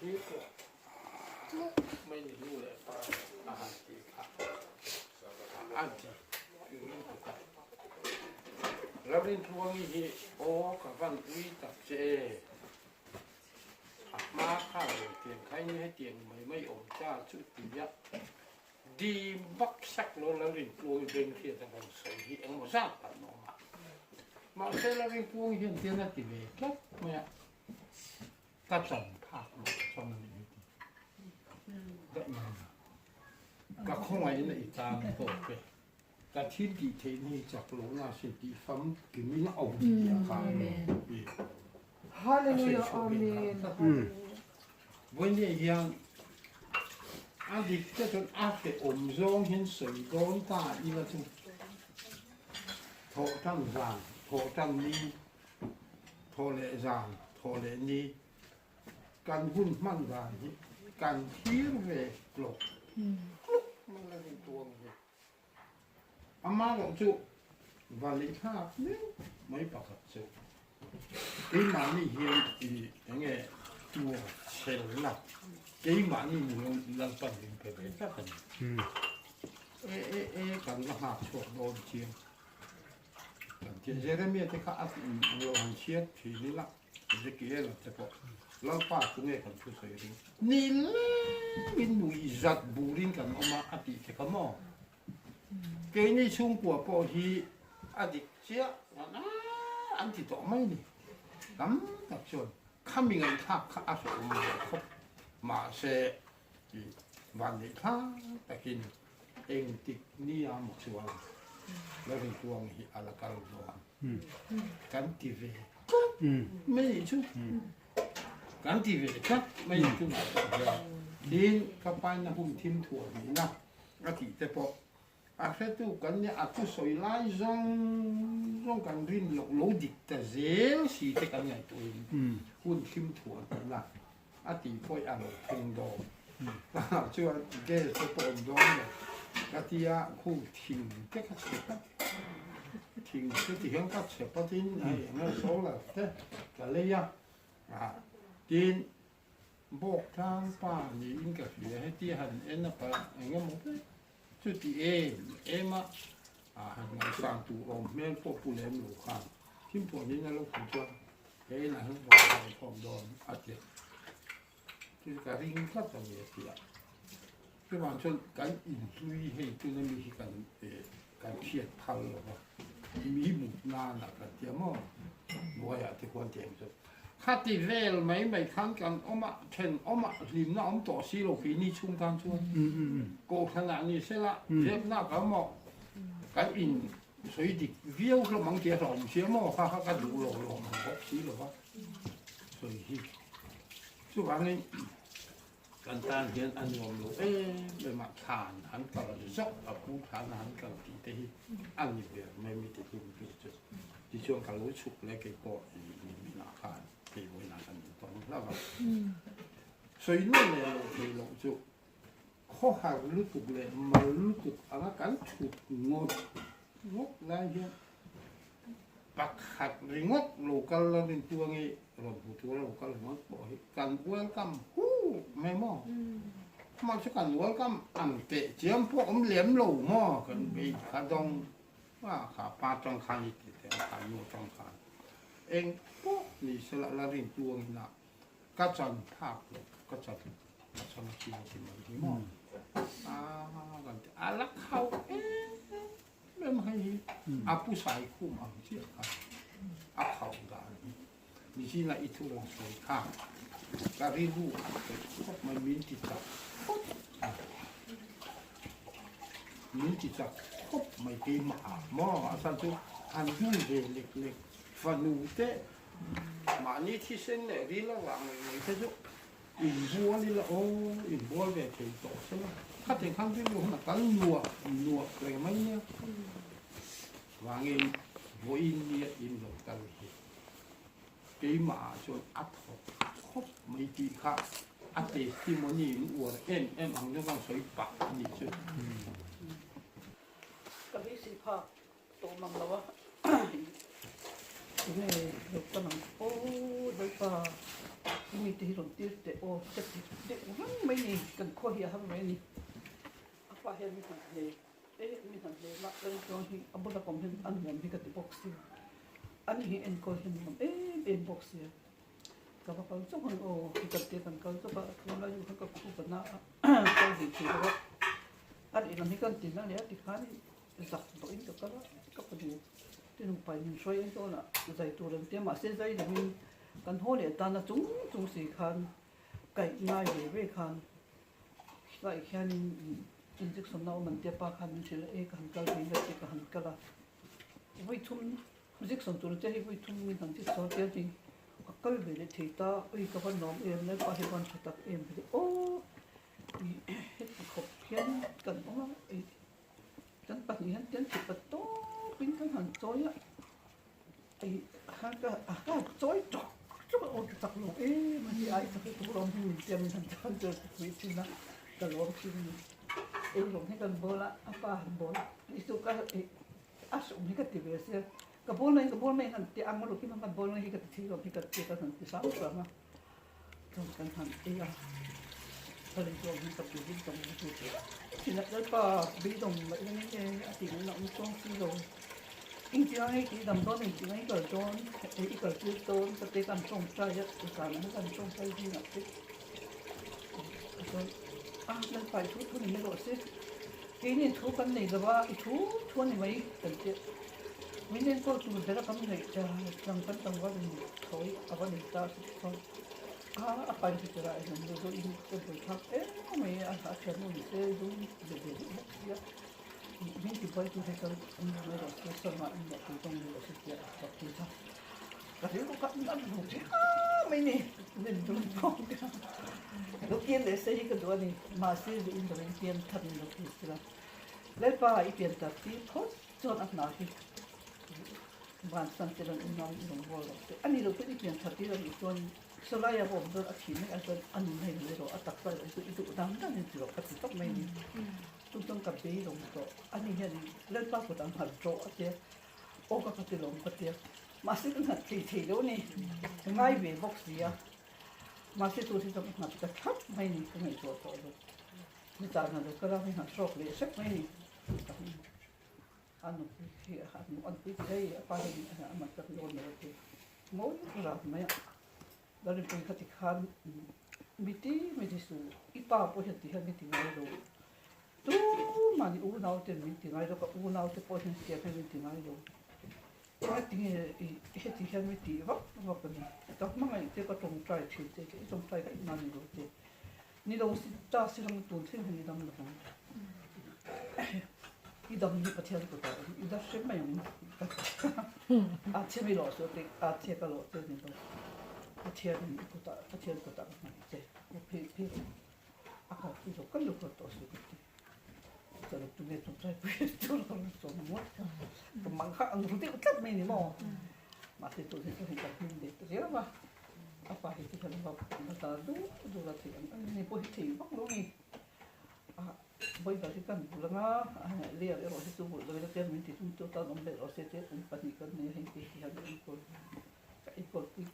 thlir tluk tluk mai ni nu leh pa a han ti kha a dik ringtuk a. Lalrintluangi hi aw ka van ui tak che e. A hma kha lo tiang kha in hetiang mai mai awm ta chu tia dim vak sak lo Lalrintluangi beng hriat a rawn sawi hi engemaw zat kan awm a. Mahse Lalrintluangi hian tian a ti ve tlat mai a. Ka chan phak lo chuan a nih hi ti. Daih mai a. Ka khawngaihna i tan tawk e. Ka thil tih theihna hi chak lohna a sin tih fam kimin a awm tih a kha i a sawi chhuah ve nghal tlat. Vawinia hian a dik te chuan a hrehawm zawng hian sawi dawn ta ila chu thawh tan zan, thawh tan ni, thawh leh zan, thawh leh ni kan hun hman dan hi kan thlir ve tlawk tluk mai la rin tuang hi. Amaherawh chu vali thlak meuh mai pakhat chu keimahni hian i enge tur chhelna keimahni nilo Lalpan min pe ve tlat a ni. E e e kan la nghak chhuak dawn chiang. Kan tih Jeremia te kha a lo han chhiat thin ila Ezekiel te pawh Lalpa chu nge kan thusawi ring? Ni lengin nui zat burin kan awm a a tih che kha maw? Keini chhungkua pawh hi a dik chiah a an ti tawh mai ni. Tam tak chuan khami ngaihthlak kha a hrehawm ve khawp. Mahse vanneih thlak takin engtik nia maw chuan Lalrinkuang hi a la kal dawn kan ti ve tlat mai chu. Kan ti ve tlat mai chu tunah pawh hian tin ka paina hun thim thuah nihna a tih te pawh a hretu kan nia a thusawi lai zawng zawng kan rin loh lo dik ta zel si te kan ngaihtuahin hun thim thuah nihna a tih pawh a lo thleng dawn. Chuan gas te pawh awm dawn lo. Ka tia khu thing te kha chhe tlat. Thing te ti hian ka chhe patin hei eng nge solar te ka lei a. Tin bawk tlang pa niin ka hria hetia han en a pa eng emaw vek chuti em em a han ngaihsan tur awm hmel pawh pu lem lo khan thimthuanin a lo hmu chuan He inah hian vawk a rawn khawm dawn a ti a, chu ka ring tlat a ni a ti a. Chuvang chuan kan inhlui hei tuna mi hi kan kan hriat phal lo va, mi mut nana kan ti a maw, hnuaiah te khuan ti ang chu. Khati vel mai mai khan kan awm a, thenawm a, hlimna awm tawh si lo keini chhung tan chuan kohhranah ni sela, zepna ka maw kan in Sawi dik viau hlawm ang tih a hlawm sia maw kha kha ka duh lo lawm ang bawk si lo va sawi hi. Chuvangin kan tan hian a nuam lo em em a, thlan an kal zawk a pu thlan a han kal tih te hi a ni ber mai mi ti hlum tu chu. Tichuan ka lo chhuk leh kei pawh i minah khan kei vawiinah kan intawng hlauh a. Sawi nual leh loh theih loh chu Khawhar lutuk leh mal lutuk anga kan thut ngawt ngawt lai hian pakhat ringawt lo kal la rintuangi rawn hmu tura lo kal ringawt pawh hi kan welcome hu mai maw? Amah chu kan welcome ang teh chiam pawh awm lem lo maw? Kan bei kha dawng a kha pa tang khan i ti teh a kha nu tang khan eng pawh ni sela la rintuangin a Ka chan phak lo, ka chan ka chan a chiang ti mai hi maw? A kan ti a la khau em em hei hi a pu sai khum ang chiah kha a khau dan hi nichin a i thu rawn sawi kha ka rilru a khawih khawp mai min ti chak khawp a min ti chak khawp mai keimah ah maw a chhan chu an dul ve lek lek fanu te Mahni thisen leh ril avang leh mai te chu inbual ila aw, inbual ve thei tawh se la, khatin khan rilru hun a kal nuah nuah reng mai nia. Vangin vawiin nia in lo kal hi keimah ah chuan a thawk khawp mai tih kha a testimony in uar em em ang deuh khan sawi pah a nih chu. Ka beisei phak Tawh mang lo a, enge lo ka nang aw Lalpa. I mite hi rawn tir teh aw ka ti deuh reng mai ni, kan khaw hi a har mai a ni. A pa hian mi hman hle e, mi hman hle mah ka ring chuang hi a bula kawm hian a nuam hi ka ti bawk sia, ani hi enkawl hi a nuam em em bawk sia. Ka va kal chauh ang aw, ka te kan kal chauh a, tunlai chu kha ka khup a na a, kal ve thei lo a, a leh lam hi kan tin a leh a tikhan zak dawhin ka kal a, ka fanu te nupa in min hruai ang dawn a, zai tur an tia mahse zai lovin kan haw leh tan a chung chung si khan kaih ngai ve ve khan tlai khianin injection na awm an tia pa khan min hrilh a, e ka han kal ve nge tih ka han kal a, vawi thum Jackson tur che hi vawi thum min han chik sawn tir ni. Ka kal ve leh thei ta, ui ka va nuam em, Lalpa hi van tha tak em ka ti aw i heti khawp hian kan awm a, i kan pahnih hian tian thei pa tawp in kan han chawi a, i ka ka chawi tawk tawk a aw ti chak lo em a ni a, i chak lutuk lawm hi min tia min han chhan chu ka pui thin a, ka lawm thin a ni. Eizawng hi kan bawl a, a pa han bawl a, i chu ka i A sum hi ka ti ve sia, ka bawl mai ka bawl mai han ti ang rukin ka bawl mai hi ka ti thei lo hi ka ti ka han ti sang sang a, chuan kan han ei a, ka lei zawng hi ka pi ding tawng hi chu thin a lalpa beidawng mai la nge nge a ti ngaihna awm chuang si lo, engtin ang ei tih dam dawn engtin ang i kal dawn ei i kal tir dawn ka te kan tawngtai a zanah hian kan tawngtai zingah te chuan a lalpa i thu thu ni mai rawh se. Keini thu kan nei lo a, i thu thu a ni mai kan tih. Min enkawl tur bera kan ngaih tlang kan tam va in thawi a va nei ta si chuan a a pain ti tura in an lu chu in ka buai thlak em mai a, a thiannu ni se zu ve ve duh bawk sia. Min ti buai tu hi chuan an lu mai rawh se, sawma in leh tur tawng ni rawh se tia a chhuak pui kha. Ka rilru kha an hmu tha mai ni, min dun khawm kha. Lo pian leh se hi ka duh a ni, mahse zu in lo in pian thar in lo ti sila. Lalpa i pian tak ti phawt chuan a hna hi van san te lan unau in rawn bawl rawh se. A ni lo chuan i pian thar tir a nih chuan sawlai a awm dawn a thih mai ah chuan a nun hei mai rawh a taksa erawh chu i duh dang dang in ti rawh ka ti tawp mai ni. Chu chuan ka beidawng tawh a ni hian Lalpa kut ang nghalh tawh a tia. Aw ka ka ti lawm ka tia. Mahse ka nghat thei thei lo ni. Ka ngai ve bawk si a. Mahse chu hi chuan ka nghat ta thlap mai ni ka ngaihtuah tawh lo. Ni tan a lo kal a, mi nghat hrawk leh hrep mai ni. A nupui hi a nupui ti hei a pa hian a mat tak dawn lo a ti. Ngawi rat mai a. Lalrinpuii kha ti khan mi ti mi ti suh, i pa pawh hian ti hian min ti ngai lo. Tumah ni unau ten min ti ngai lo, ka unau te pawh hian siam hian min ti ngai lo. Eng tinge i heti hian mi tih vak vak a ni. Ka hmangaih te ka tawngtai thin che i tawngtai kha i hman lo che. Ni lo si ta si lang tun thleng hian i dam lo ang. I dam hi Pathian kutah awm, i da hre mai ang. A chhe mi lawh suh te, a chhe ka lawh che ni lo. Pathian i kutah, Pathian kutah ka hmangaih che. Ka phei phei rawh. A kal pui lo kal lo kal tawh suh ka ti. Chuan tunge tawngtai pui chu lo rawn sawm ngawt kha. Ka mang kha ang ru deuh tlat mai ni maw. Mahse tun hi chu hei ka hming leh ta riau a. A pa hi chu kan va va ta dur dur a theih ang ang ni pawh hi thei vak lo ni. A Bible hi kan bul anga ler erawh hi chu bul lo ila chuan min ti tum chu tan awm leh rawh se tia kum pahnih kan nei a hei te hi hian enkawl ka enkawl pui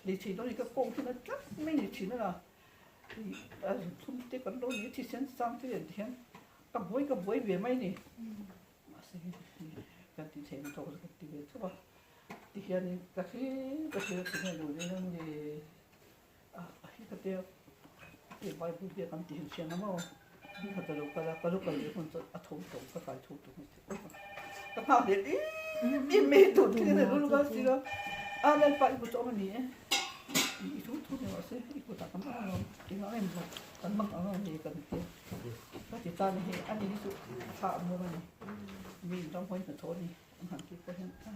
lei thei dawn ni ka kawng hi na tlat mai ni thin a. A thum te kan lo ni thisen sang te nen hian ka buai ka buai ve mai ni mahse kan ti thei tawk ka ti ve tho a ti hian ka thlir ka thlir ti hian lo ni ang ni a hi ka tia e bible bia kan ti hian hriat na maw ni khat a lo kal a ka lo kal leh hun chuan a tho tawh ka kai tho tawh mai ka nghak leh em em mai tur thil a lo kal si a a lalpa i bu chu awm a ni e. I thu thu ni rawh se, i kutah kan awm alawm, engah nge maw kan hmang ang ang ni kan ti a, ka ti ta ni hei, ani hi chu a thla a muang a ni, mi in ramhuai hnathawh a ni an han tih pawh hian a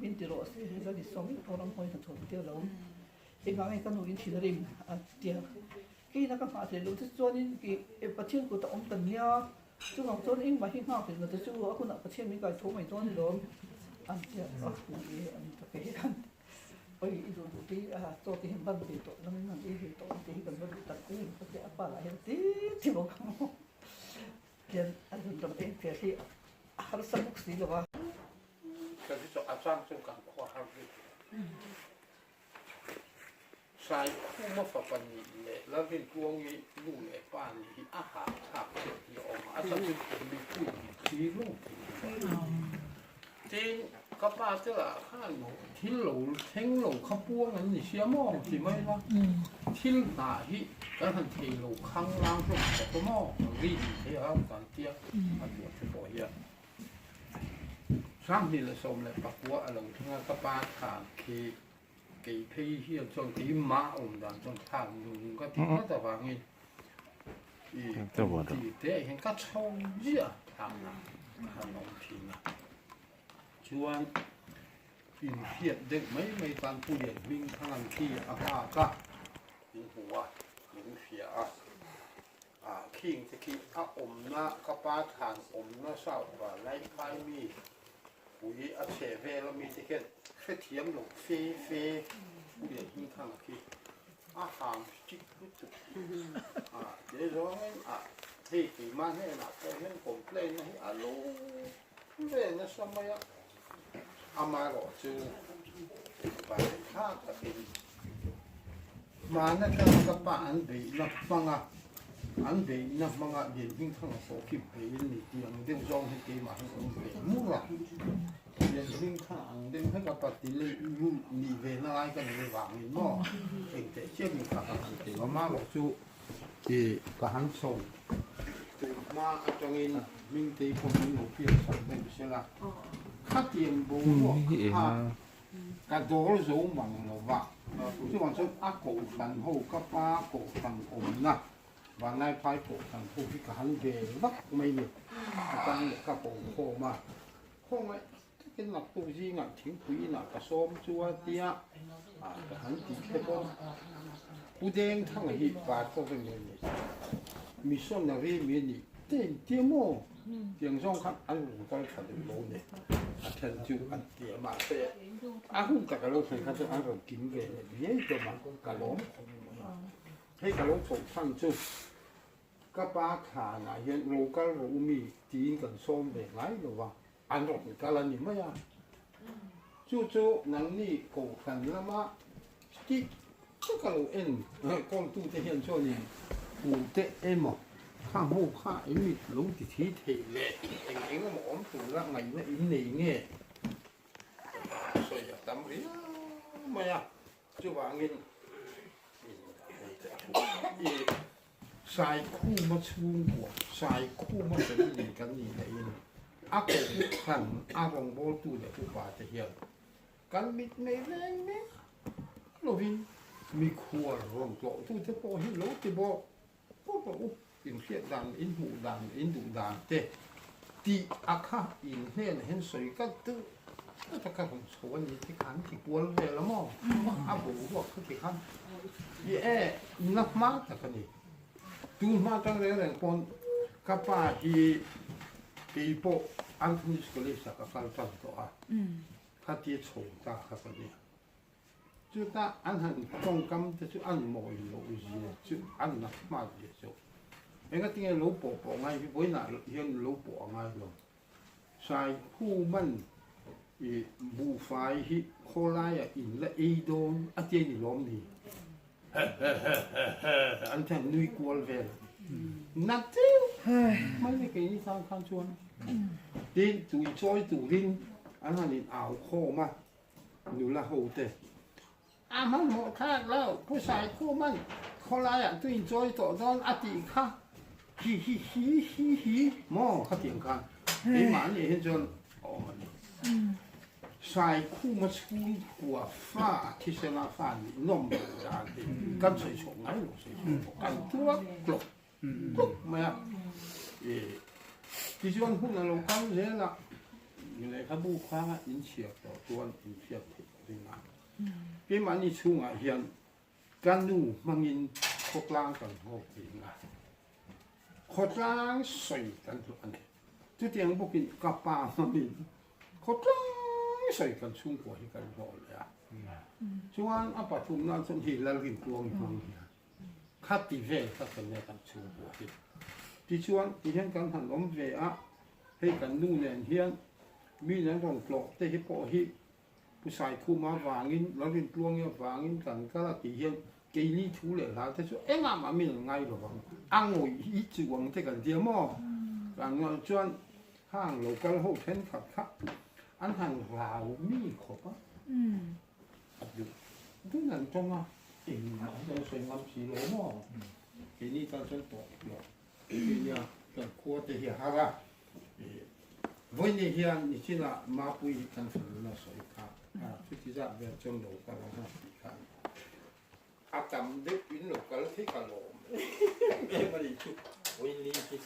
min ti rawh se, hei zan i sawm in pawh ramhuai hnathawh an ti alawm, engah nge ka nu in thin a rim a ti a, keina ka nghah theih loh te chuanin i Pathian kutah awm kan nia, chuvang chuan engmah hi nghak theih loh te chu a hunah Pathian min kaitho mai dawn alawm an ti a, ni e an ta ke hian. Oi i duh duh te a chaw te hian ban ve tawh langin an ei ve tawh ang te hi kan va duh tak em ka tia a pa lah hian ti ti bawk ang maw tian a zun ram eng fiah hi a harsa bawk si lo a. Kan hi chu a chang chu kan khua har ve tih. Saikhuma fapa nih leh Lalrintluangi nu leh pa nih hi a hahthlak deuh hi a awm a, a chhan chu mipui hi thlir lo thei lo a. Tin, ka pa te lah khan thil lo thleng lo kha puang an ni sia maw ti mai la, thil hnah hi kan han thei lo khang lang hlawm tawp a maw, ri in thei a kan tia a tuah te pawh hian. 2019 a lo thleng a, ka pa thlan khi Kei phei hian chuan keimah awm dan chuan thlak nung ka ti tlat avangin i ti te ah hian ka chho ziah thlakna ka han awm thin a. Chuan inhriat deuh mai mai tan Pu Lian hming khan an khi a nghak a, min hmu a, min hria a. Ah khing te khi a awmna ka pa thlan awmna south vanlai phai mi pui a chhe vel ami te hian hrethiam lo fe fe pu leh hming thang khi a ham strict lutuk ah te zawngin ah hei keimah hnenah pawh hian complain na hi a lo ve nasa mai a amaherawhchu vanneih takin Hmana tang ka pa an beihna hmanga an beihna hmanga Lianhming thanga pawh khi bei an ni tih ang deuh zawng hi keimah hian ka awm ve mur a. Lianhming thang ang deuh hlek a pa ti leh lul nih ve na lai ka nei avangin maw eng teh chiah min kha ka han ti lo. Amaherawh chu ih ka han chho tun hma atangin Hmingtei pawh min lo piansak deuh sela khatiang boruak kha Ka dawr zo mang lo va, chuvang chuan a kohhran ho ka pa kohhran awmna Vanlaiphai kohhran ho hi ka han ve vak mai ni. A chang leh ka ko khawm a, khawngaih takin naktuk zingah thingpui inah ka sawm chu a tia ka han tih te pawh Pu Dengthanga hi pastor nge ni, missionary mi a nih te intia maw? Tiang zawng khan an rawn kal tha duh lo ni. A then chu an ti a, mahse a hun tak a lo thlen khan chuan an rawn kim ve leh viai tawm a, ka lawm khawp mai a. Hei ka lo chhoh chhan chu ka pa thlanah hian lo kal rawh u mi tiin kan sawm ve ngai lo va, an rawn kal a ni mai a. Chu chu nangni kohhran lama Dik tak a lo en kawltute hian chuanin hmuh teh emaw kha ho kha in mit lo ti thi theih leh eng eng emaw awm tura ngaihna in nei nge sawi a tam riau mai a, chuvangin i Saikhuma chhungkua, Saikhuma family kan nih laiin a kohhran a rawngbawltu leh upa te hian Kan mit nei reng mek lovin mikhual rawn tlawhtute pawh hi lo ti bawk bawk rawh u. Inhriat dan, inhmuh dan, induh dan te tih a kha in hnenah hian sawi kalh deuh deuh a kha rawn chho a ni te kha an ti kual vel a maw? A boruak kha ti khan i e na hma tak a ni. Tu hma tang reng reng pawn ka pa hi kei pawh Anthony's College ah ka kal tan tawh a. Khatia chho ta kha ka nia. Chutah an han tawngkam te chu an mawi loh zia chu an la hma zia chu. Engatinge lo pawh pawh ngai hi vawiinah hian lo pawh a ngai lo. Saikhu man i buhfai hi khawlaiah in la ei dawn a tia ni lawm ni? Hehehehehe an thian nui kual vel. Na deuh mai ni keini tan khan chuan. Tin, tui chawi turin an han in au khawm a, nula ho te. A hmanhmawh thlak lo, Pu Saikhuman khawlaiah tui in chawi tawh dawn a tih kha hi hi hi hi hi maw khatiang khan keimah an nih hi chuan a awm a ni. Saikhuma chhungkua fa thisena fa nih nawm loh dan hi kan sawi chhuak ngai lo, sawi chhuak pawh kan tuar tlawk tlawk mai a. Tichuan hun a lo kal zel a, lehkhabu kha inchhiar tawh chuan inhriat theih a ring a. Keimahni chhungah hian ka nu hmangin khawtlang kan nghawk thin a, khawtlang sawi kan hlawh a ni. Chutiang bawkin ka pa hmangin khawtlang sawi kan chhungkua hi kan hlawh leh a. Chuan a pathumna chuan hei Lalrintuangi hmang hian khati vel kha kan nia kan chhungkua hi. Tichuan tihian kan han awm ve a, hei kan nu nen hian mi nen rawn tlawh te hi pawh hi Pu Saikhuma vangin, Lalrintluangi avangin kan kal a tih hian. Keini thu leh hla te chu engah mah min an ngai lo vang, a ngawih hi chu ang te kan tia maw? Kan ngawih chuan hang lo kal ho thenkhat kha an han hlau mi khawp a, a duh dun an tawng a, engmah hi an sawi ngam si lo maw? Keini tan chuan tawp lo, keini a kan khua te hi a har a, Vawiin hian nichinah Mapui kan fanu a sawi kha a, chuti zat vel chuan lo kal ang a tih khan a tam deuh in lo kal thei ka lawm em em a nih chu vawiin ni hi.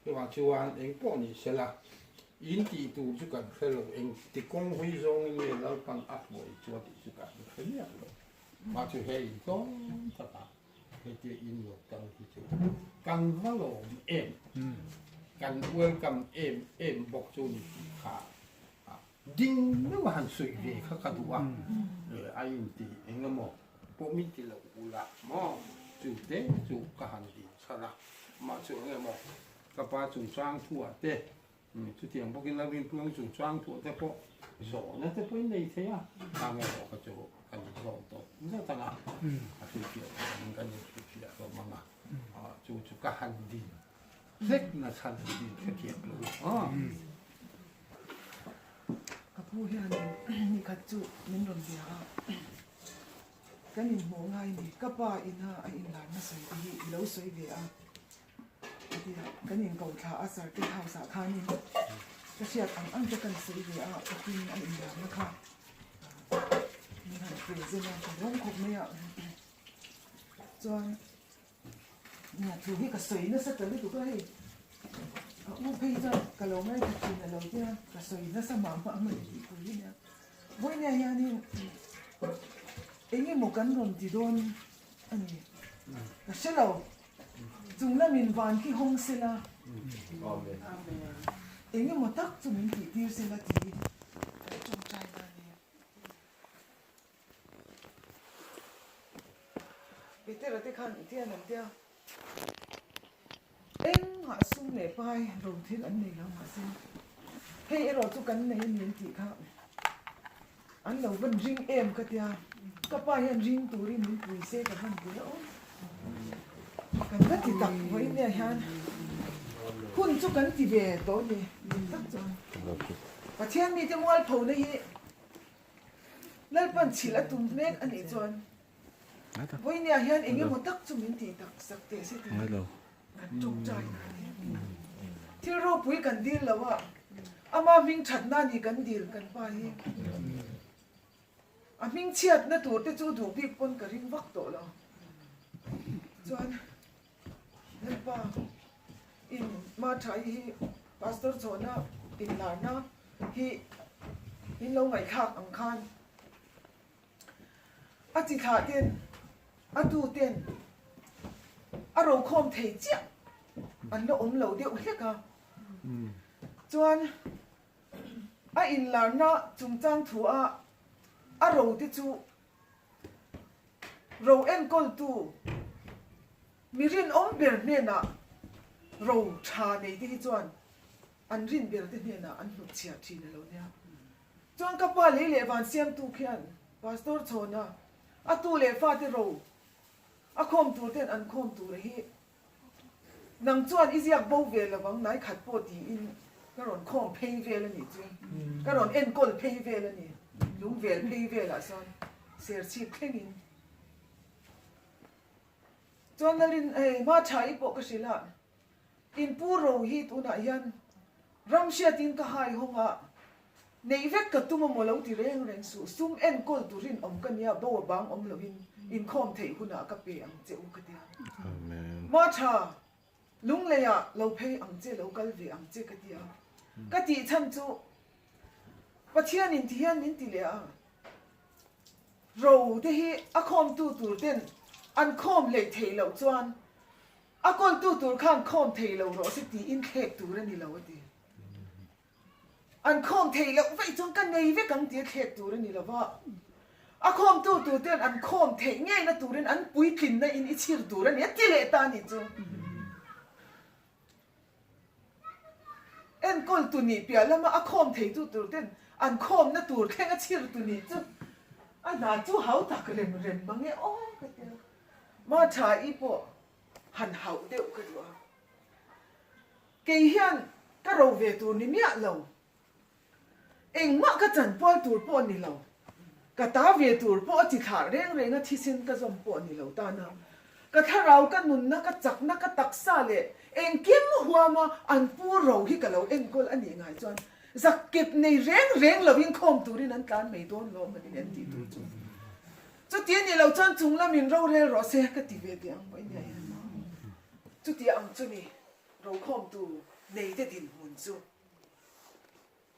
Chuvang chuan eng pawh ni sela in tih tur chu kan hre lo, eng ti kawng hawi zawngin nge Lalpan a hruai chu a tih chu kan hre miah lo. Mah chu hei zawng takah Hetia in lo kal hi chu kan va lawm em, kan welcome em em bawk chu ni tih kha ding deuh a han sawi ve kha ka duh a, a inti eng emaw pawh min ti lo ula maw chu te chu ka han din chhan a, mah chu eng emaw ka pa chungchang thuah te Chutiang bawkin lo inpuang chungchang thuah te pawh zawhna te pawhin nei thei a, khang erawh kha chu kan zawh tawh zet ang a, a hrilhfiah theih angin kan inhrilhfiah hlawm ang a, chu chu ka han din hlek nachhan chu min hrethiam lo a. Ka pu hianin nikhat chu min rawn bia a, kan inhmuh ngai ni, ka pa ina a inlarna sawi te hi i lo sawi ve a. Tia kan inko thla a circuit house ah khanin ka hriat ang ang te kan sawi ve a ka pin a inlarna kha min han present a ka lawm khawp mai a chuan nia thu hi ka sawi nasa ta lutuk a hei a u phei chuan ka lo ngaithla thin a lo tia ka sawi nasa mah mah mai tih tur hi nia vawinia hianin eng emaw kan rawn ti dawn a ni ka hre lo. Chung lamin van khi hawng sela, eng emaw tak chu min tihtir sela tih kan tawngtai na a ni. Petera te khan tian an tia, Engah sum leh pai ro thil an nei lo mahse, hei erawh chu kan nei a ni an tih kha an lo van ring em ka tia, ka pa hian ring turin min pui se ka van ti reuh. Kan va ti tak vawiin nia hian hun chu kan ti ve tawh ni dik tak chuan Pathian mite mualphona hi Lalpan chhilh a tum mek a nih chuan vawiin nia hian eng emaw tak chu min tih tak sak teh se tih kan tawngtai na a ni. Thil ropui kan dil lo a, ama hming thatna a ni kan dil kan pa hi. A hming chhiatna tur te chu duh bik pawn ka ring vak tawh lo. Chuan Lalpa in Martha-i hi Pastor chhawhna inlarna hi in lo ngaihthlak ang khan a chi thlah ten a tu ten a rokhawm thei chiah an la awm lo deuh hlek a. Chuan A inlarna chungchang thuah a rote chu ro enkawltu mi rinawm ber hnenah ro tha neite hi chuan an rin berte hnenah an hnutchhiah thin a lo nia. Chuan ka pa lei leh van siamtu khian Pastor Chhawna a tu leh fate ro a khawm tur ten an khawm tur hi Nang chuan i ziak bo ve lo ang nai khat pawh tiin ka rawn khawm phei vel a nih chu. Ka rawn enkawl phei vel a ni. Lung vel phei velah sawn ser chhip thlengin. Chuan Lalin hei hma tha i pawh ka hrilh a, in pu ro hi tunah hian ram hriatin ka hai hawng a, neih vek ka tum amaw lo ti reng reng suh, sum enkawl tur rinawm ka nia, bo a bang awm loin inkhawm theih hunah ka pe ang che u ka tia. Ma tha, lungleiah lo phei ang che, lo kal ve ang che ka tia. Ka tih chhan chu Pathianin ti hian min ti leh a, ro te hi a khawmtu tur ten an khawm hleih theih loh chuan a kawltu tur khan khawm thei lo rawh se tiin thlek tur a ni lo a ti. An khawm theih loh vaih chuan ka nei vek ang tia thlek tur a ni lo va, a khawmtu tur ten an khawm theih ngeina turin an puitlinna in i chhir tur a ni a ti leh ta a nih chu. Enkawl tu nih piah lama a khawm theitu tur ten an khawmna tur thleng a chhir tu nih chu. A hna chu hau tak rem rem mang e aw ka ti a. Ma tha-i pawh han hauh deuh ka duh a. Kei hian ka ro ve tur ni miah lo. Engmah ka chanpual tur pawh ni lo. Ka ta ve tur pawh a chi thlah reng reng a thisen ka zawm pawh ni lo tana ka thlarau ka nunna ka chakna ka taksa leh engkim huama an pu ro hi ka lo enkawl a nih ngai chuan zakkep nei reng reng lovin khawm turin an tlan mai dawn lawm a ni an tih tur chu chuti a nih loh chuan chung lamin rorel rawh se ka ti ve teh ang pawhin nia hian chuti ang chu ni rokhawmtu neite dinhmun chu.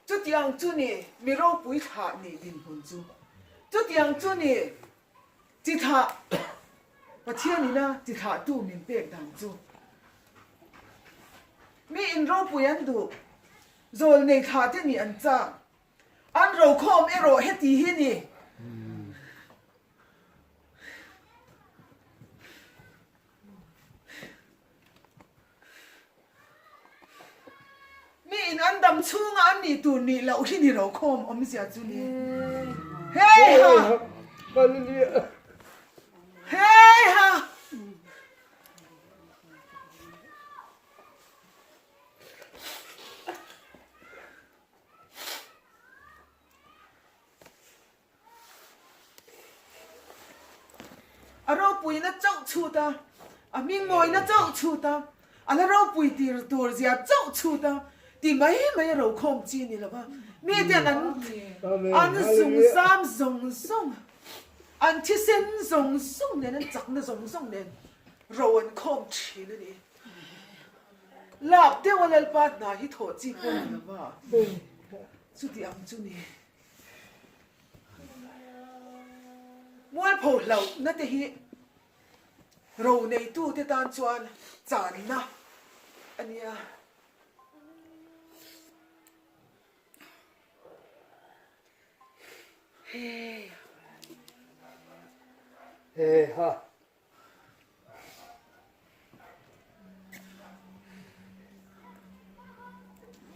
Chutiang chu ni mi ropui thlah nih dinhmun chu. Chutiang chu ni chi thlah Pathian ina chi thlahtu min pek dan chu. Mi in ropui an duh, zawl nei thlah te nih an chak. An rokhawm erawh heti hi ni. Mi in an dam chhunga an nih tur nih loh hi ni ro khawm awmzia chu ni. Hei ha! Hei ha! A ropuina chauh chhut a, a hmingmawina chauh chhut a, a la ropui tir tur zia chauh chhut a, ti mai mai a rokhawm chi ni lo va. Miten an an zungzam zawng zawng, an thisen zawng zawng nen, an chakna zawng zawng nen ro an khawm thin a ni. Lak deuha Lalpa hna hi thawh chi pawh ni lo va, chuti ang chu ni. Mualpho hlauhna te hi ro neitute tan chuan channa a nia.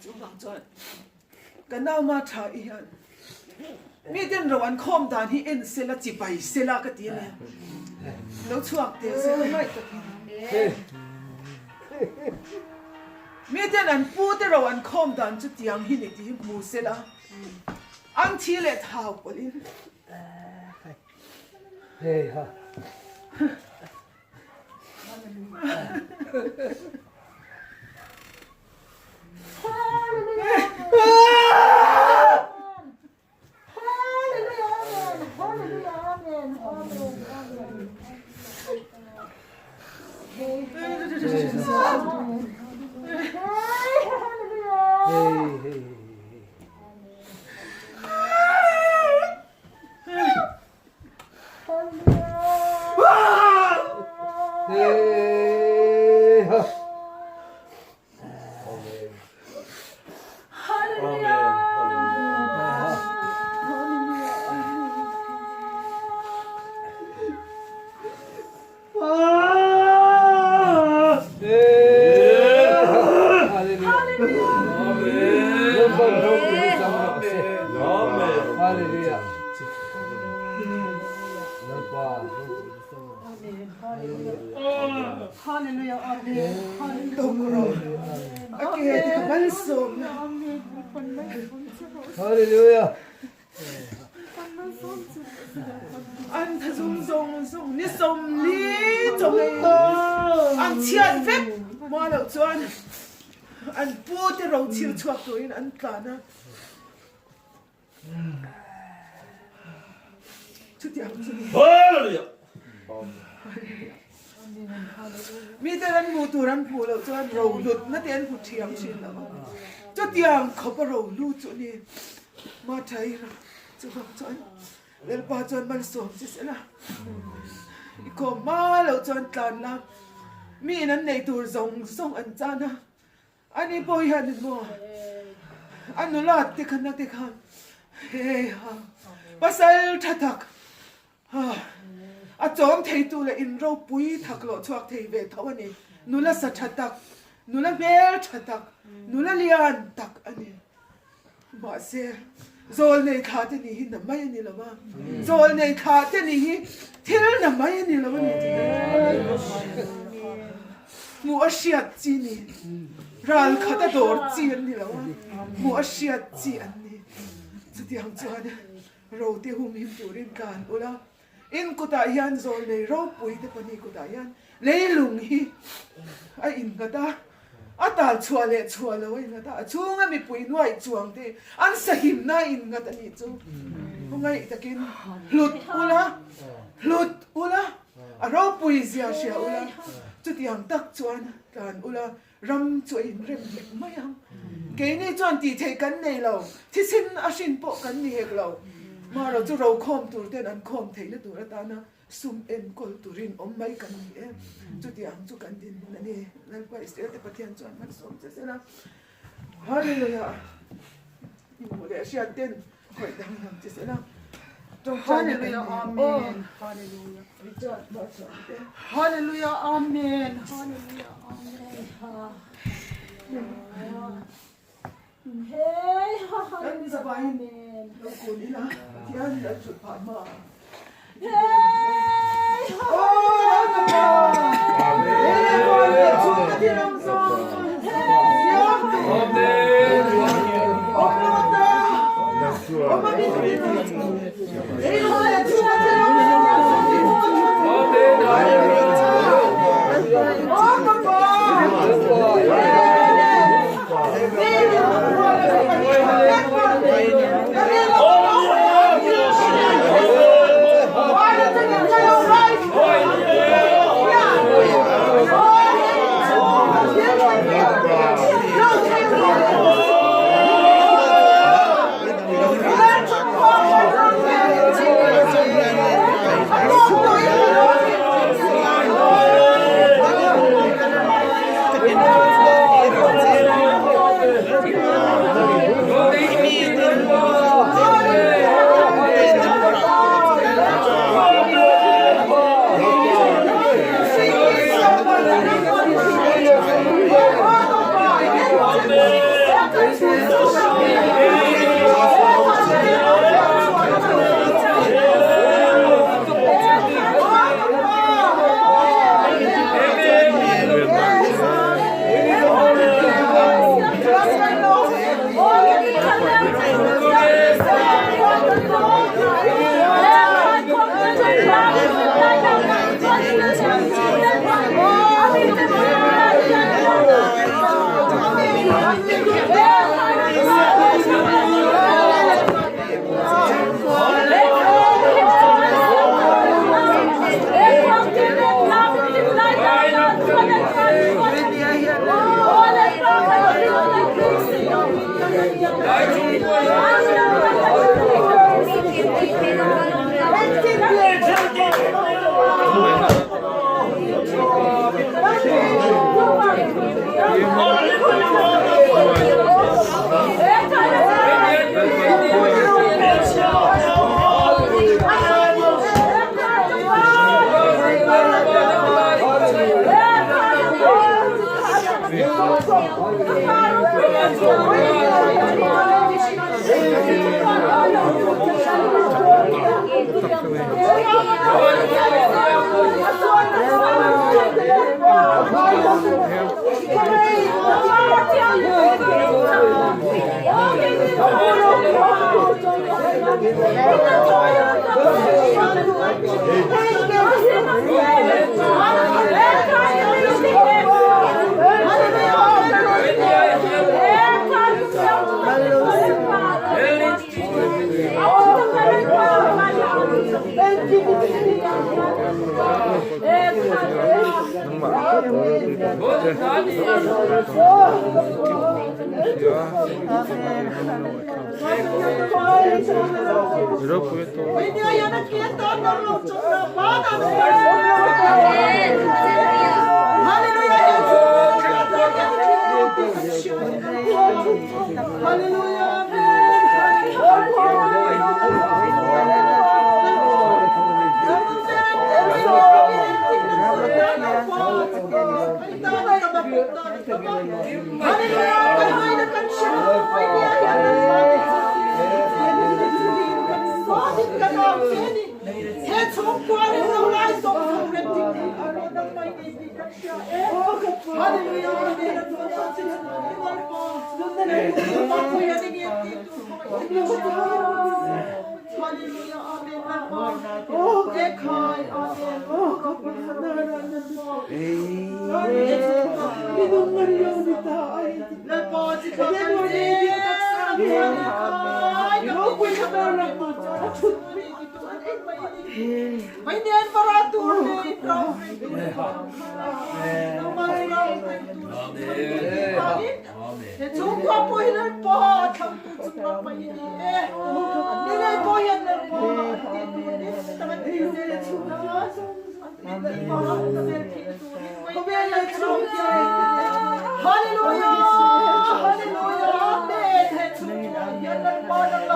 Chuvang chuan ka nauma tha i hian miten ro an khawm dan hi en sela chi bai sela ka ti a nia. Lo chhuak teh se ka ngaih takin. Miten an pu te ro an khawm dan chu tiang hi ni tih hi hmu sela an thi leh thau pawlhin. An tha zung zawng zawng ni 40 chawhmeh an chhiat vek hma loh chuan an pu te ro chhir chhuak turin an tlan a. Chutiang chu ni. Mite an hmuh tur an hmuh loh chuan ro hlutna te an hmu thiam thin lo a. Chutiang khawpa ro hlu chu ni. Mathaira chuvang chuan Lalpa chuan malsawm che sela. I khawm hma loh chuan tlan la. Miin an neih tur zawng zawng an chan a. Ani pawh hian maw a nula te kha na te kha hei ha pasal tha tak a chawm thei tu leh in ropui thak lawh chhuak thei ve tho a ni. Nula sa tha tak, nula hmel tha tak, nula lian tak a ni. Mahse. Zawlnei thla te nih hi na mai a ni lo a, zawlnei thla te nih hi thil na mai a ni lo a ni tih hmuh a hriat chi ni. Ral khat a dawr chi an ni lo a, hmuh a hriat chi an ni. Chutiang chuan rote humhim turin tlan ula, in kutah hian zawlnei ropui te pahnih kutah hian leilung hi a innghat a, a tal chhuah leh chhuah lo a innghat a, a chhunga mipui nuaih chuang te an sahimna a innghat a nih chu. Khawngaih takin hlut ula, hlut ula, a ropui zia hria ula, chutiang tak chuan tlan ula, Ram chu a inrem dik mai ang. Keini chuan tih theih kan nei lo, thisen a hrin pawh kan ni hek lo. Marawh chu rokhawm tur ten an khawm theihna tur atana sum enkawl turin awm mai kan ni e. Chutiang chu kan dinhmun a ni. Lalpa Israel te Pathian chuan malsawm che sela. Hallelujah! I hmuh leh hriat ten khawih danglam che sela. Hallelujah Amen Hallelujah Hallelujah Amen Hallelujah Amen Hey Kan zavaiin lo kun ila Pathian lo chhut phah hma. Hey Oh ka pa Amen Chhung ka thil ang zawng Siam tu Amen Awm lo ta Awm a min ang che ni. He chhungkua rem lo lai zawng zawng rem dik thei tur pawh nang mai nei tih kan hria e. Hallelujah Amen a chuan chuan che chhung hi Lalpa Lalpa khawi a ni nge tih tur khawngaih in kan hria. Hallelujah Amen Lalpa Ekhai Amen Lalpa chi thla kan zel chuan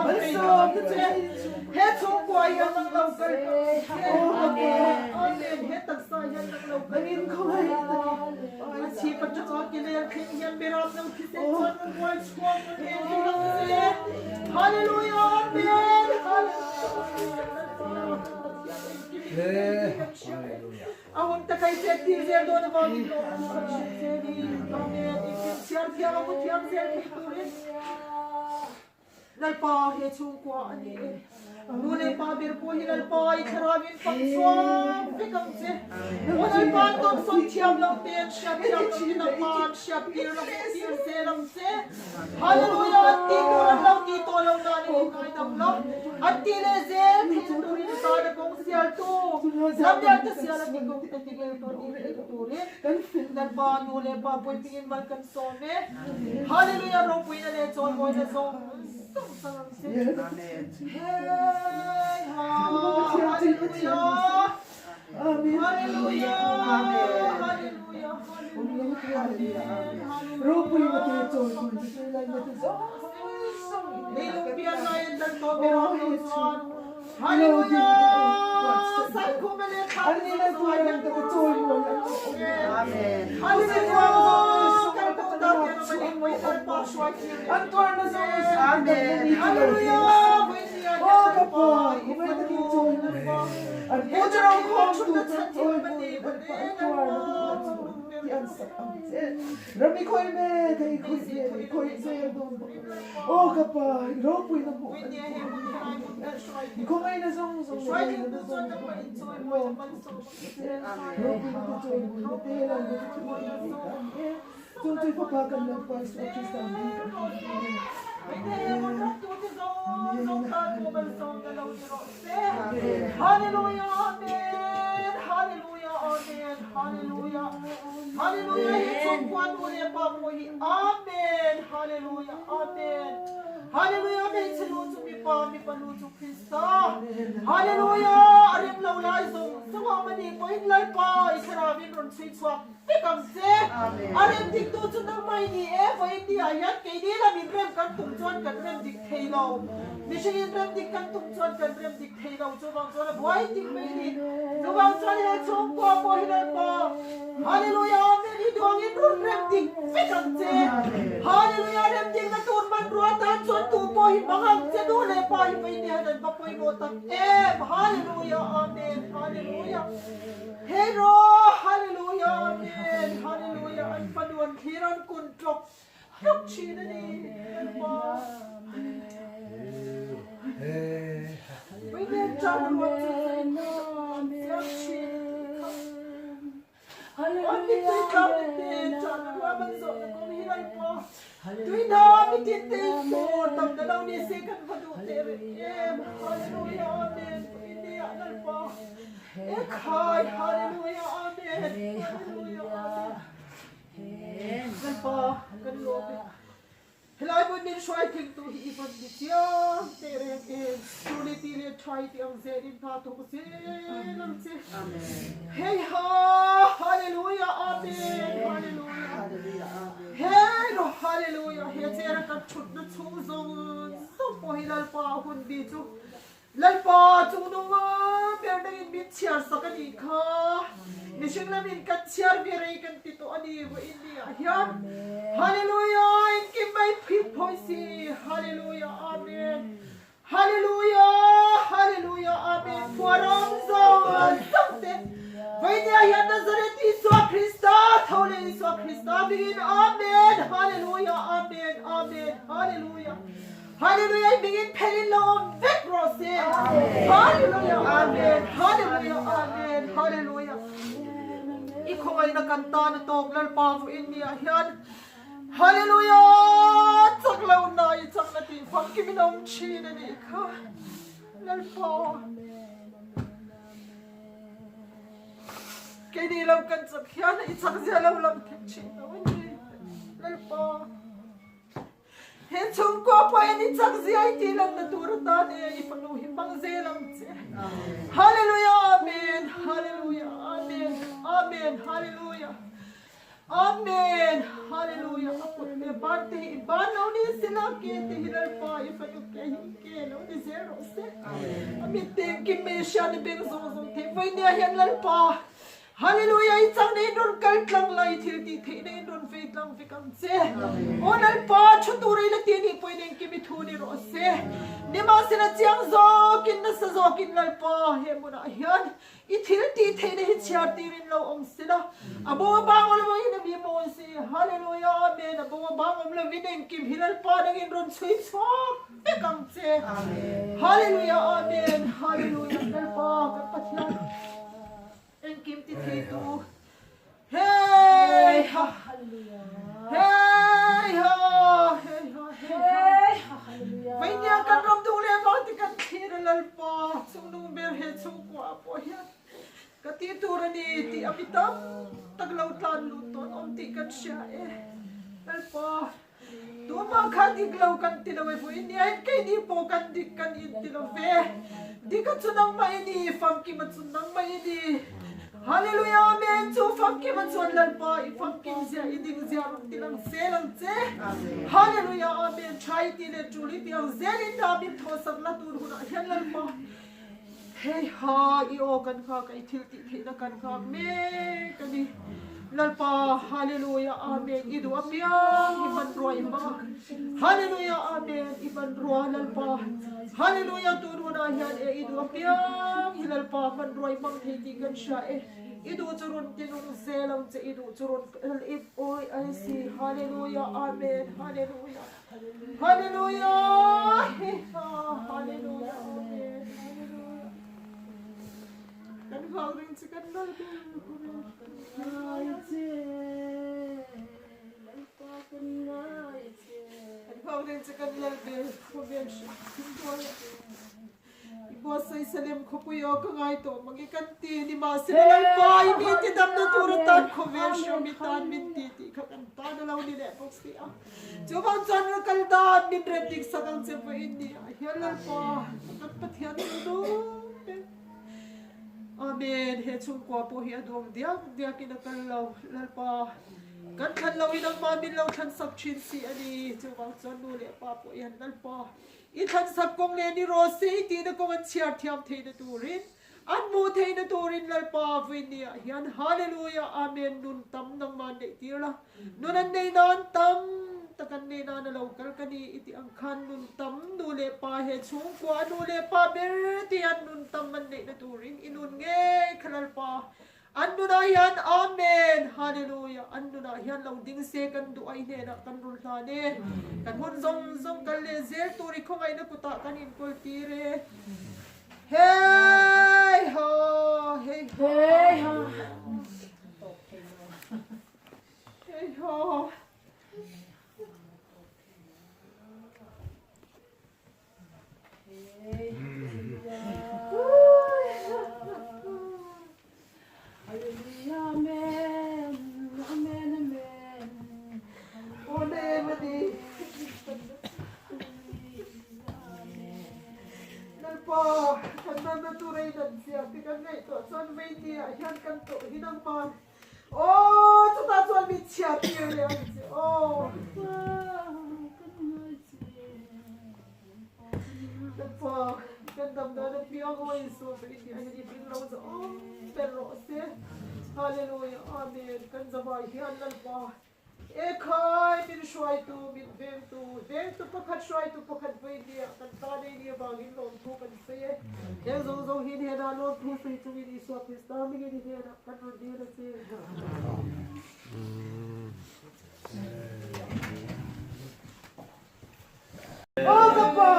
ekhai He chhungkua hian nang lo kal ka Amen he taksa hian nang lo kal a chhip atanga ke lel thleng hian beram lo thisen chuan rawn buai chhuak rawn en hi ang che Hallelujah Amen Hallelujah A hun ta kai chet tir zel dawn avangin lawm thu kan hrilh che ni Amen engkim chhiar thiam a mu thiam zel thei turin Lalpa he chhungkua a ni e. Nu leh pa ber pawh hi Lalpa i thlarauin fak chhuak vek ang che. Aw Lalpa an dawn sawi thiam lo te, an hriat thiam lo te Lalpa an hriat tir la hmuh tir zel ang che. Hallelujah an tih tur an lo tih tawh lo nan in ngaidam lo. An tih leh zel theihna turin i tana kawng sialtu lamlian te sial a ti kawng te ti ngei tur ni theih turin Lalpa nu leh pa pawipingin mal kan sawm e. Hallelujah ropuina leh chawimawina zawng zawng chang ang che. Hey ha Hallelujah Hallelujah Hallelujah Hallelujah Ropuina te chawimawina te laina te zawng zawng Leilung pian lai an dal tawh ber ang lo chuan Hallelujah Saikhuma leh thla te zawng zawng ai hian Hallelujah Kan ko ta te na mai mai Lalpa hruai thil Hallelujah Voi nia hian Lalpa i fanu Lalpa he chhungkaw thutna chhan thil mani mani Lalpa Rami khoi me thei khoi me khoi zel dawn bawk aw ka pa i ropui na hmuh kan i khawngaih na zawng zawng leh ngaihna na zawng zawng ropui na te chawimawi na te lalna te chu i tih ka ani e chung chui fapa kan Lalpa Isua Krista hming kan dil e Amen. Amen. Hallelujah Amen Hallelujah Amen Hallelujah Hallelujah hi chhungkua nu leh pa pawh hi Amen Hallelujah Amen Hallelujah hmeichhe lu chu mipa mipa lu chu Krista Hallelujah a rem lo lai zawng zawng a awm a nih pawhin Lalpa i thlarauin rawn chhui chhuak vek ang che a rem dik tu chu nangmah i ni e vawiin ni ah hian keini lam in rem kan tum chuan kan rem dik thei lo mihring in rem dik kan tum chuan kan rem dik thei lo chuvang chuan a buai tik mai a ni chuvang chuan he chhungkua pawh hi Lalpa Hallelujah Amen i duang in rawn rem dik vek ang che Hallelujah rem dik na tur hmanrua tan chuan tu pawh hi hmang ang che nu leh pa hi vawiin ni hian an va pawimawh tak em Hallelujah Amen Hallelujah Hero Hallelujah Amen Hallelujah an fanu an thlir an kun tlawk tlawk thin a ni Lalpa Vawiin tan ruat chu chiang thin a tih kha An mittui tlang te te tan ruah man zawh na kawng hi Lalpa tui hna mitin te in tur tam na lo ni se kan va duh teh reng em Hallelujah Amen Vawiin ni ah Lalpa Ekhai Hallelujah Amen Hallelujah Amen Lalpa kan lawm e Helai hmun min hruai tling tu hi i van ni chiang teh reng em Tuli ti leh thai ti ang zel in hna thawk zel ang che Hei ha Hallelujah Amen Hallelujah Hei ro Hallelujah He chair a kan thutna chhung zawng zawng pawh hi Lalpa hun bi chu Lalpa chung nunga ber dangin min chhiar sak a nih kha. Mihring lamin kan chhiar ve rei kan ti tawh a ni vawiin ni ah hian. Hallelujah! Engkim mai phit phawi si. Hallelujah! Amen! Hallelujah Hallelujah Amen Phuaram zawng zawng te Vainia hian Nazareth Isua Krista tho leh Isua Krista hmingin Amen Hallelujah Amen Amen Hallelujah Hallelujah i hmingin phelin lo awm vek rawh se Hallelujah Amen Hallelujah Amen Hallelujah I khawngaihna kan tan a tawk Lalpa vawiin ni ah hian Hallelujah! Chak lo na i chak na tih famkim in awm thin a nih kha. Lalpa. Keini lo kan chak hian i chak zia lo lang thei thin lo a ni. Lalpa. He chhungkua pawh hian i chak zia i tih lan na tur atan e i fanu hi hmang zel ang che. Hallelujah! Amen! Hallelujah! Amen! Amen! Hallelujah! Amen Hallelujah a kut leh ban te hi i ban lo ni sela ke te hi Lalpa i fanu ke hi i ke lo ni zel rawh se a mit te engkim mai hria ni beng zawng zawng thei vawinia hian Lalpa Hallelujah i chang na in rawn kal tlang la i thil tih theih na in rawn vei tlang vek ang che aw Lalpa thu tur ei la ti anih pawhin engkim i thu ni rawh se nimahsela chiang zawkin nasa zawkin Lalpa he hmunah hian I thil tih theihna hi chhiar tirin lo awm sela, a bo a bang awm lovin a mi mawi si. Hallelujah, Amen. A bo a bang awm lovin engkim hi Lalpa nangin rawn chhui chhuak vek ang che. Hallelujah, Amen. Hallelujah, Lalpa kan Pathian engkim ti theitu. Hey ha, hey ha, hey ha, hey ha. Vainia kan ram duh leh vang ti kan thlir a Lalpa chungnung ber he chhungkua ah pawh hian ka tih tur a ni tih a mi tam tak lo tlan lut tawn awm tih kan hria e Lalpa tumah kha dik lo kan ti lo e vawiin nia hian keini pawh kan dik kan in ti lo ve dik a chu nangmah i ni famkim a chu nangmah i ni Hallelujah Amen chu famkim a chuan Lalpa i famkim zia i ding zia rawn ti lang zel ang che Hallelujah Amen tha i ti leh tul i ti ang zel in ram in thaw sak la tur hunah hian Lalpa hei ha i aw kan nghak a i thil tih theihna kan nghak mek a ni Lalpa Hallelujah Amen i duh apiang i hmanrua i hmang a Hallelujah Amen i hmanrua Lalpa Hallelujah tun hunah hian e i duh apiang hi Lalpa hmanrua i hmang thei tih kan hria e i duh chu rawn ti nung zel ang che i duh chu rawn kal i awi ai si Hallelujah Amen Hallelujah Hallelujah hi ha Hallelujah Amen Hallelujah Kan nghak reng che kan lal ber Ngai che Lalpa kan ngai che. Kan nghak reng che kan lal ber khawvel hrim hrim dawn a. I buatsaih Salem khawpui aw ka ngai tawh mang i kan ti ni mahsela Lalpa i mi ti damna tur atan khawvel hrim i tan min ti tih kha kan tan a lo ni leh bawk si a. Chuvang chuan ral kal dan min rem dik sak ang che vawiin ni ah hian Lalpa kan Pathian chu dum ber. Amen he chhungkua pawh hi a duang diak diak in a kal lo Lalpa. Kan thlan lo in angmah min lo thlan sak thin si a ni. Chuvang chuan nu leh pa pawh hian Lalpa i thlan sak kawng leh ni rawh se i tihna kawng an chhiar thiam theihna turin, an hmuh theihna turin Lalpa vawiin ah hian Hallelujah Amen nun tam nangmah an neih tir la, nun an neih nan tam tak an neih nan a lo kal ka ni i tih ang khan nun tam nu leh pa he chhungkua a nu leh pa ber te hian nun tam an neihna turin i nun ngei kha Lalpa An nunah hian Amen! Hallelujah! An nunah hian lo ding se kan duh ai hnenah kan rawn hlan e. Kan hun zawng zawng kal leh zel tur i khawngaihna kutah kan inkawl tir e. Hey ha! Hey ha! Hey ha! Lalpa, kan nunna tur a inat zia te kan ngaihtuah chuan vei ah hian kan tawh hi nangman Aw, chutah chuan min chhiat tir leh ang che aw. Lalpa, kan dam dan apiang aw Isua ber i nih hian i bing lo zawh awm ber rawh se. Hallelujah, Amen. Kan zavai hian Lalpa. Ekhai, min hruaitu, min vengtu, vengtu pakhat, hruaitu pakhat vawinia kan ta nei ni avangin lawmthu kan sawi e. Heng zawng zawng hi hnenah lawmthu sawi chungin Isua Krista hmingin i hnenah kan rawn dil a che. Aw ka pa,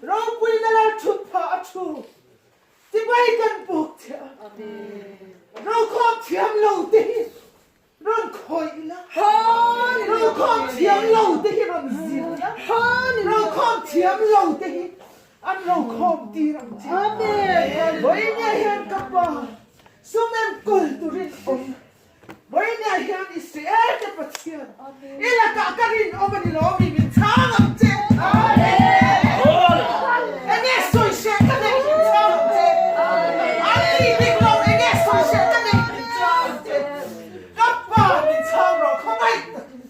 ropuina lal thut phah a thu. Chibai kan puk che a. Rokhawm thiam lo te hi rawn khawih ila. Rokhawm thiam lo te hi rawn zir ila. Rokhawm thiam lo te hi an rokhawm tir ang che. Vawinia hian ka pa sum enkawl turin awm. Vawinia hian Israel te Pathian i lakah ka rinawm a ni lo mi min chhang ang che. Enge sawi hreh ka nei min chhang ang che. An ti dik lo enge sawi hreh ka nei min chhang ang che. Ka pa min chhang rawh khawngaih takin.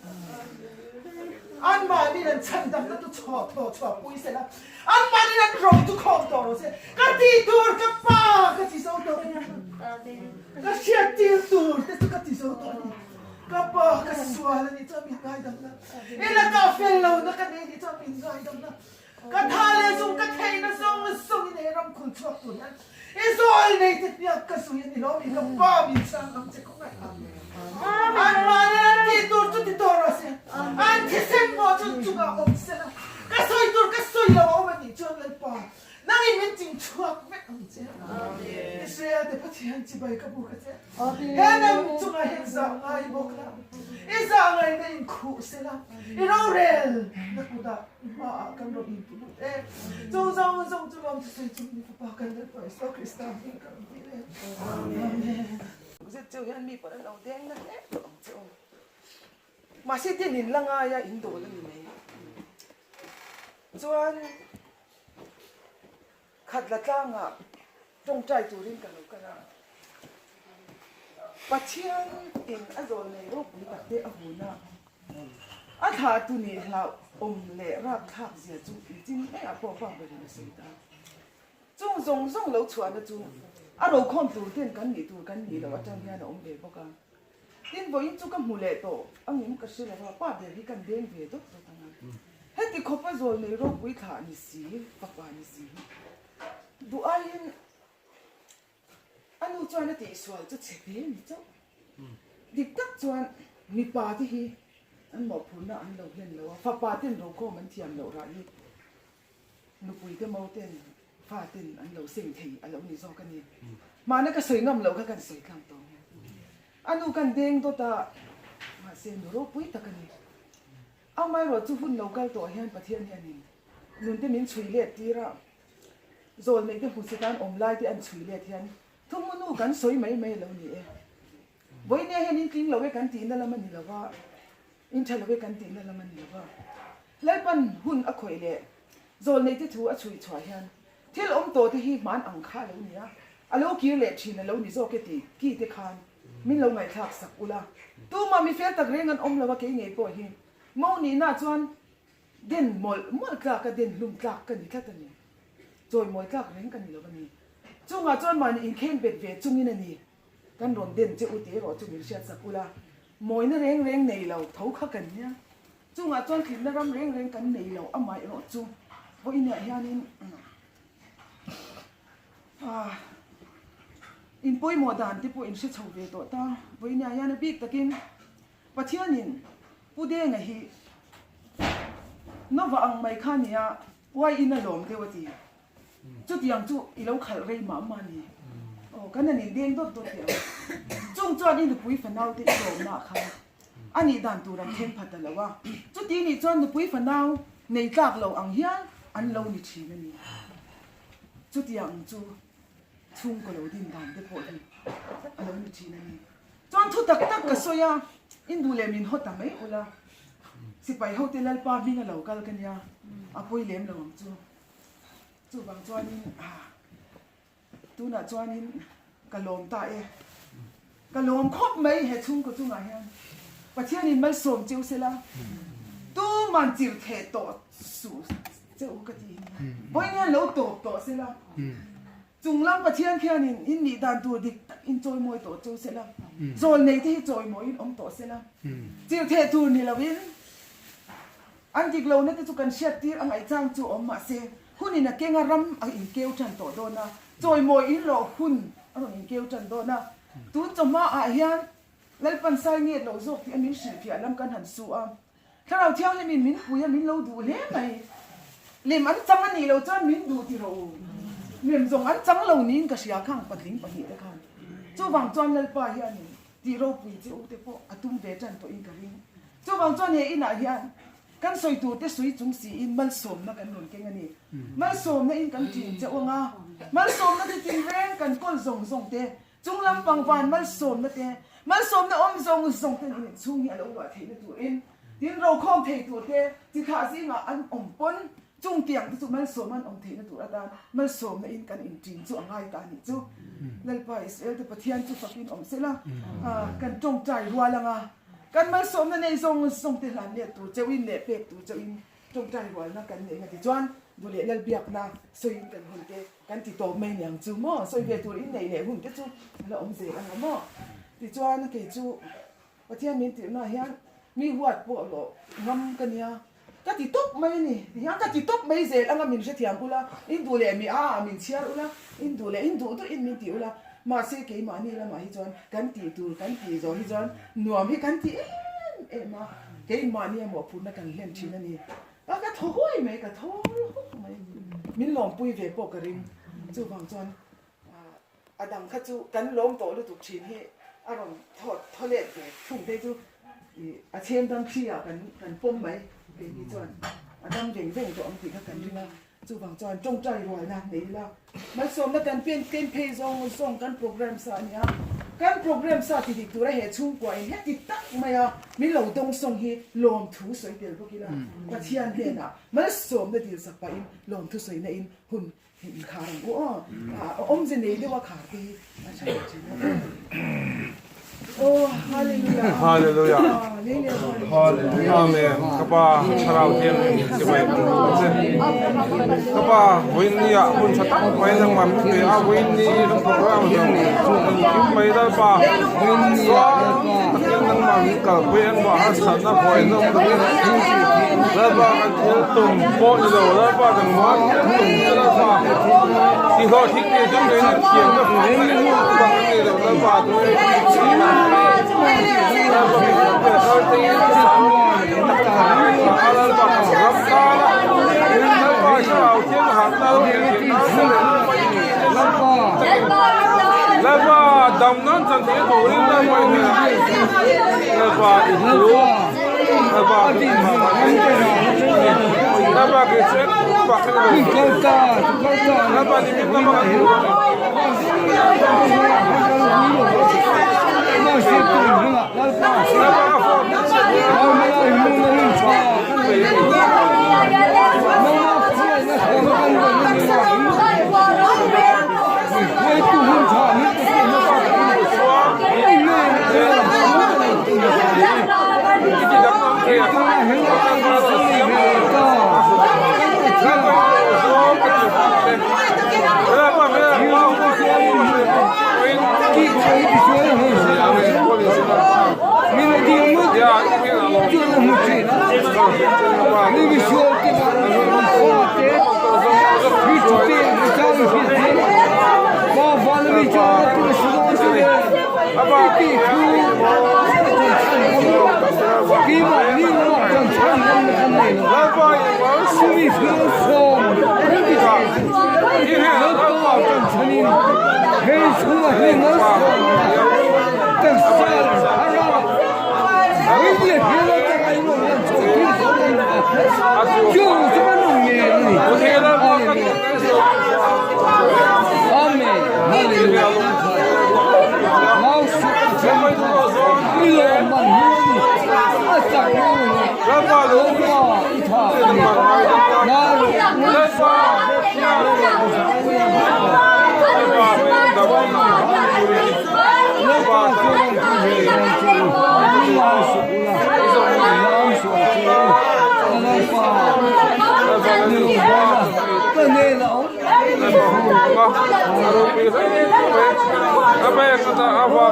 Anmahniin an chhandamna chu chhaw thaw chhuah pui sela, anmahniin an ro chu khawm tawh rawh se. Ka tih tur ka pa ka ti zo tawh a ni. Ka hriat tir tur te chu ka ti zo tawh a ni. Ka pa ka sual a nih chuan min ngaidam la, i lakah fel lohna ka nei nih chuan min ngaidam la. Ka tha leh zung ka theihna zawng zawng in he ram khul chhuak tur hian i zawl nei te hniak ka zui a ni lo mi ka pa min chhang ang che khawngaih ang. An mahni an tih tur chu ti tawh rawh se, an thisen pawh chu chungah awm se la, ka sawi tur ka sawi lo a awm a nih chuan Lalpa nangin min ching chhuak vek ang che. Israel te Pathian chibai ka buk a che. He ram chungah hian zah ngai bawk la, i zah ngaihna in khuh se la, i rorel na kutah i hmaah kan rawn inpu lut e. Chu zawng zawng chu lawm thusawi chung ni Fapa kan Lalpa Isua Krista hming ka rawn ti le. Amen. Zet cheu hian mi pawn an lo deng na hle tawh ang che aw. Mahse din in la ngai a, in dawl a ni mai. Chuan khat la tlangah Tawngtai turin ka lo kal a, Pathian in a zawl nei ropui tak te a hun a, a thlah tu nih hlauh awm leh rapthlak zia chu nichin maiah pawh pa berin a sawi ta. Chung zawng zawng lo chhuahna chu a rokhawm tur ten kan nih tur kan nih loh atang hian a awm ve bawk a. Tin vawiin chu ka hmu leh tawh angem ka hre lo a, pa ber hi kan deng ve dawt dawt ang a. Heti khawpa zawl nei ropui thlah ni si, fapa ni si hi Duh aiin a nu chuan a tihsual chu chhe hle ni chauh. Dik tak chuan mipa te hi an mawhphurhna an lo hlen lo a, fapa ten rokhawm an thiam loh rah hi nupui te mo ten fa ten an lo seng thei a lo ni zawk a ni. Mahna ka sawi ngam loh kha kan sawi tlang tawh ang. A nu kan deng dawt a, mahse nu ropui tak a ni. Amaherawhchu hun lo kal tawh hian Pathian hianin nunte min chhui let tir a, zawl neihte hmu se tan awm lai te an chhui let hian thumunu kan sawi mai mai a lo ni e. Vawinia hian in tling lo e kan tihna lam a ni lo va, in tha lo e kan tihna lam a ni lo va. Lalpan hun a khawih leh zawl neihte thu a chhui chhuah hian thil awm tawh te hi hman ang kha a lo ni a, a lo kir leh thin a lo ni zawk e tih ki te khan min lo ngaihthlak sak ula. Tumah mi fel tak reng an awm lo a kei ngei pawh hi mo nihna chuan Den mawlh mawlh tlak a den hlum tlak ka ni tlat a ni. Chawimawi tlak reng ka ni lo a ni. Chungah chuan mahni inkheng bet ve chungin a ni. Kan rawn den che u tih erawh chu min hriatsak ula, mawina reng reng nei lo tho kha kan nia. Chungah chuan tlinna ram reng reng kan nei lo amah erawh chu vawiinah hianin in pawimawh dan te pawh in hre chho ve tawh ta. Vawiinah hian a bik takin Pathianin Pu Denga hi Nova ang mai kha nia uai in a lawm deuh a ti. Chutiang chu i lo khalh rei mah mah a ni. Aw kan han indeng dawt dawt teh ang. Chung chuan i nupui fanau te i lawmna ah khan a nih dan tur an then phat a lo a. Chuti nih chuan nupui fanau nei tlak lo ang hian an lo ni thin a ni. Chutiang chu chhungkaw lo din dan te pawh hi a lo ni thin a ni. Chuan thu tak tak ka sawi a, in duh leh min haw ta mai ula, sipai hote Lalpa hming a lo kal ka nia, a pawi lem lo ang chu. Chuvang chuanin tunah chuanin ka lawm ta e, ka lawm khawp mai he chhungkaw chungah hian Pathianin malsawm cheu sela, tuman chirh theh tawh suh cheu ka ti. Vawiin hian lo tawp tawh sela. Chunglam Pathian khianin in nih dan tur dik tak in chawimawi tawh cheu sela, zawlnei te hi chawimawiin awm tawh sela, chirhtheh tur ni loin an dik lohna te chu kan hriat tir a ngaihchang chu awm mahse hunin a kenga ram a inkeu tan tawh dawn a, chawimawi in lawh hun a rawn inkeu tan dawn a, tun chawhma ah hian Lalpan sai nget lo zawk tih a min hrilhfiah lam kan han su a, Thlarau Thianghlimin min pui a min lo duh hle mai. Lem an chang a nih loh chuan min duh ti rawh u. Lem zawng an chang lo niin ka hria khang patling pahnihte khan. Chuvang chuan Lalpa hianin tih ropui che u te pawh a tum ve tan tawhin ka ring. Chuvang chuan he inah hian kan sawi tur te sawi chung siin malsawmna kan rawn keng a ni. Malsawmna in kan ṭin che u ang a, malsawmna te tinreng kan kawl zawng zawng te Chung lampang van malsawmna te, malsawmna awm zawng zawng ten in inchhung hi a lo luah theihna turin, tin rokhawm thei tur te, chi thlah zingah an awm pawn chung tiang te chu malsawm an awm theihna tur atan malsawmna in kan inṭin chu a ngai ta anih chu. Lalpa Israel te Pathian chu fakin awm sela, kan tawngtai rual anga kan malsawmna nei zawng zawng te hlan let tur cheuhin leh pek tur cheuhin tawngtai rualna kan nei nga tichuan duh leh Lalbiakna sawiin kan hun te Kan ti tawp mai niang chu maw? Sawi ve tur in neih leh hun te chu a la awm zel ang a maw? Tichuan kei chu Pathian min tirhna hian mi huat pawh lawh ngam ka nia, ka ti tawp mai a ni. Tihian ka ti tawp mai zel anga min hrethiam ula, in duh leh mi a min chhiar ula, in duh leh in duh duhin min ti ula, mahse keimahni lamah hi chuan kan tih tur kan tih zawh hi chuan nuam hi kan ti em em a, keimahni a mawhphurhna kan hlen thin a ni. A ka thaw huai mai, ka thaw hawk mai. Min lawmpui ve pawh ka ring. Chuvang chuan a dang kha chu kan lawm tawh lutuk thin hi a rawn thaw thaw let ve thung phei chu a chhem dang thli ah kan kan pawm mai. Keini chuan a dang veng veng tawh ang tih kha kan ring a. Chuvang chuan tawngtai rualna nei ila malsawmna kan pen ken phei zawng zawng kan program sa a nia. Kan program sa ti dik tura he chhungkua in heti tak maia min lo dawngsawng hi lawmthu sawi tel bawk ila Pathian hnenah malsawmna dil sak pahin lawmthu sawina in hun hi inkhar ang u aw. Awmze nei deuha khar te hi a tha leh thin a. Oh hallelujah. Hallelujah. Amen. Kapa thlarau thianghlim chi bai kan hmu che. Kapa vawiin ni ah hun tha tak mai nangmah min pe a vawiin ni kan program zawng engkim mai Lalpa chuan takin nangmah min kalpui engmah harsatna vawiin awm lovin Lalpa kan thil tum pawh ni lo Lalpa kan hma thil tum che Lalpa ti hlawhtling ni chu keini thiamna bak an nei lo Lalpa hle mai. A pek avanga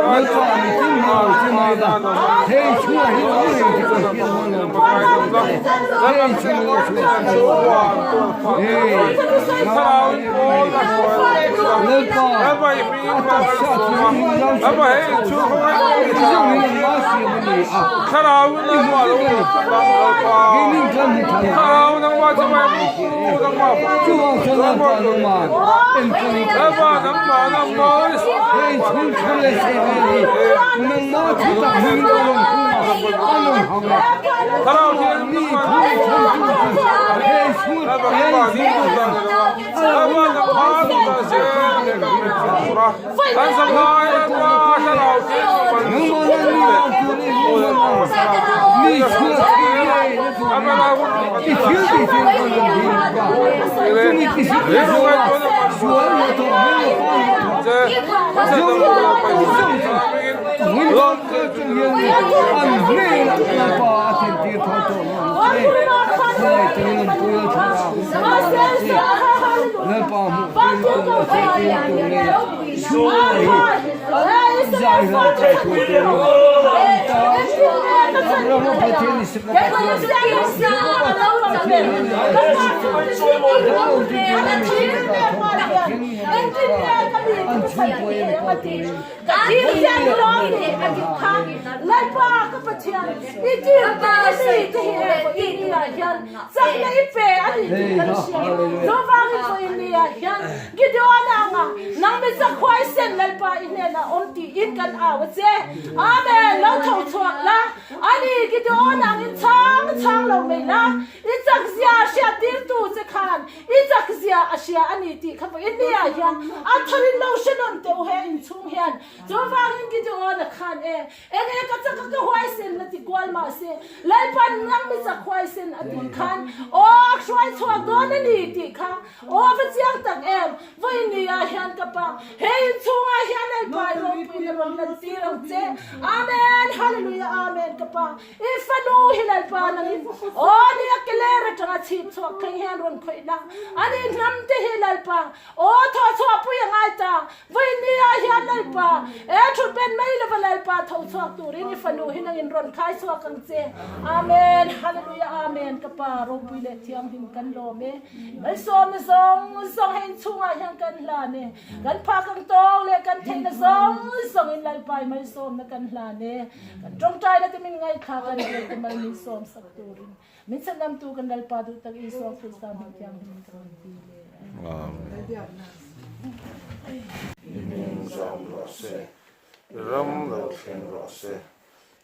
Ram lo thleng rawh se,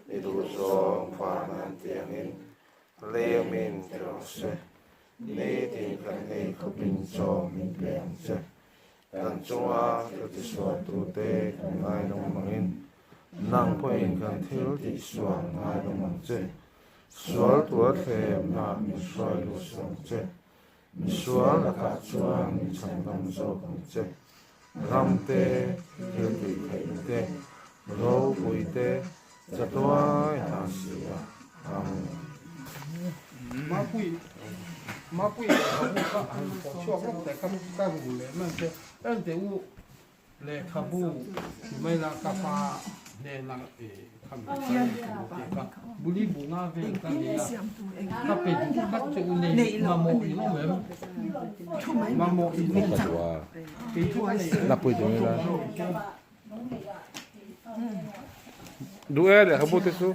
i duhzawng van an tiangin leiamin ti rawh se, nitin kan ei khawpin chaw min pe ang che. Kan chunga thil tisualtute kan ngaidawm angin nang pawhin kan thil tihsual ngaidawm ang che. Sual tua thlemna min hruai lut suh ang che. Misual lakah chuan min chhandam zawk ang che. Ram te, thil tih theihna te, ropui te, chatuai ta si a. Amen. Mapui Mapui lehkhabu kha han pawh chhuak lawk teh ka ka ru leh mai che en teh u lehkhabu ti mai la ka pa hnena khami lehkhabu tih kha buli bu nga vel ka nei a ka pe duh tlat che u nei mamawh in awm em mamawh in awm kei chu ka nei Duh e lehkhabu te chu.